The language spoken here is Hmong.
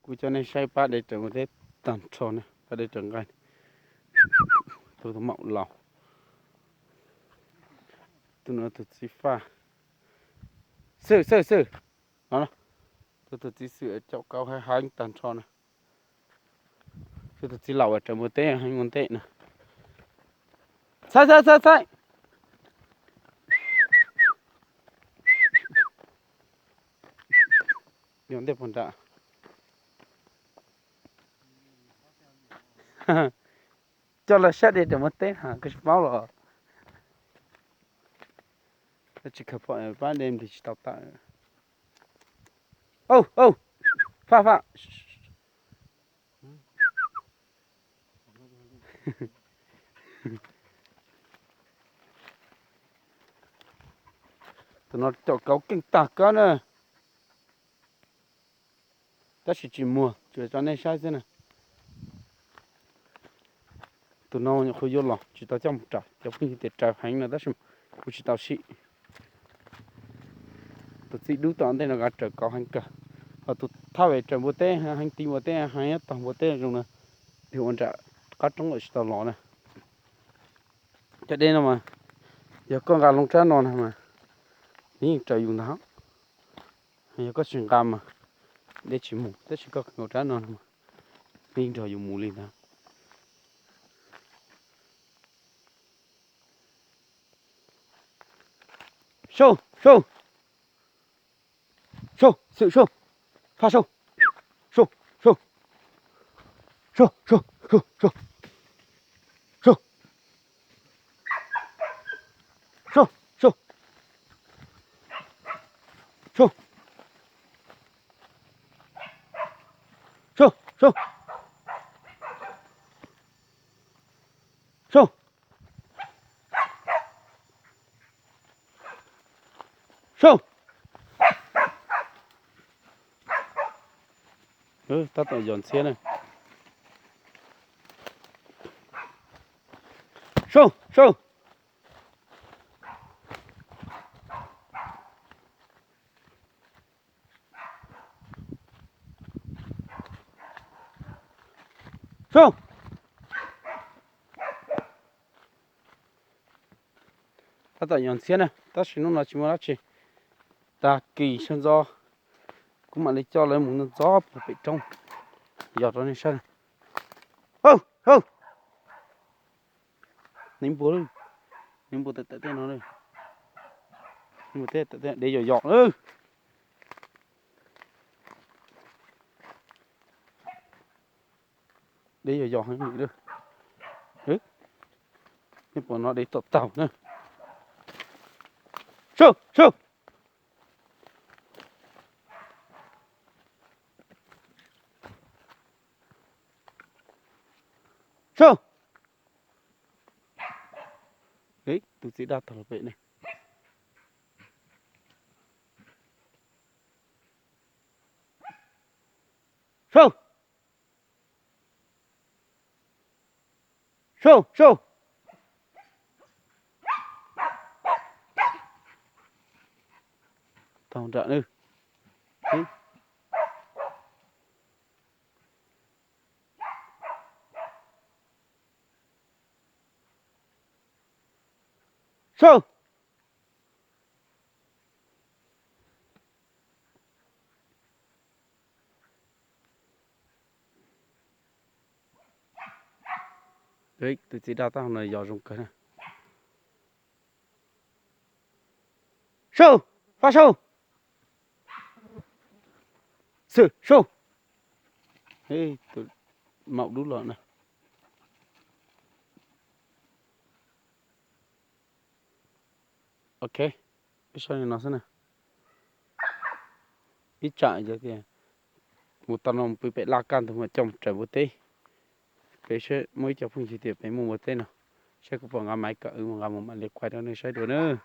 Kuv coj nej saib pab de raws npua teb tag nrho na, pab de raws nqaij. Tus tus maum laus, tus no tus txiv faj. Xwm xwm xwm, no, tus tus txiv xwm caum kauv heev heev tag nrho na. Tus tus txiv laus uas raws npua teb heev ua ntej na. Txhaib txhaib txhaib txhaib. Yog ntej puag nram. Coj los saib de raws npua teb na, koj tsis paub los. Tsis khaws phom pab de nplig tsis tau tawm. Au au, faj faj. Tus no caum kauv keej tag kab na. Tab sis tsis muag, tsuas tso nej saib xwb na. Tus no nyuam qhuav yuav los tsis tau coj mus raws, cov phooj ywg tias raws heev no tab sis kuv tsis tau sim. Tus txiv dub tom ntej no kav raws kauv heev kawg, ho tus thaj vem raws npua teb heev, tiv npua teb heev, tog npua teb zoo na, yog ua nram qab roob lawm tsis tau los na. Cov dej no mas, yog koj nqa loo rab no na mas, nws yeej raws yus ntag. Yog koj tsis nqa mas, dej tsis mus, tab sis koj nqa rab no, nws yeej nrog yus mus li ntag. Sau sau, sau xwm sau, faj sau, sau sau, sau sau, sau sau, sau sau, sau, sau sau, sau. Sau. Tab tom yos ntxhiab na. Sau sau, sau. Tab tom yos ntxhiab na, tab sis hnub no tsis muaj dab tsi. Tag kis sawv ntxov kuv mam li coj lawv mus ntxov puag pem roob, yos rau nej saib. Hau hau, neb npua, neb npua tawm tawm tej no, neb npua tej tawm tej dev yos yos. Dev yos yos heev li. Nej pom no dev tom taug na. Sau sau, sau. Tus txiv daj tog los pem ne. Sau, sau sau, taug nram na. Sau. Tus txiv daj tag no yos zoo kawg na. Sau, faj sau, xwm sau. Tus maum dub los na. Ok, ib sab li no xwb na. Ib tsam yog tias mus tau no pw pem laj kaj ntug mam coj mus raws npua teb. Peb saib muaj ib co phooj ywg tias peb muaj npua teb no, saib kuv puas nqa maiv kom wb mus nqa mus mam li quay rau nej saib dua nawb.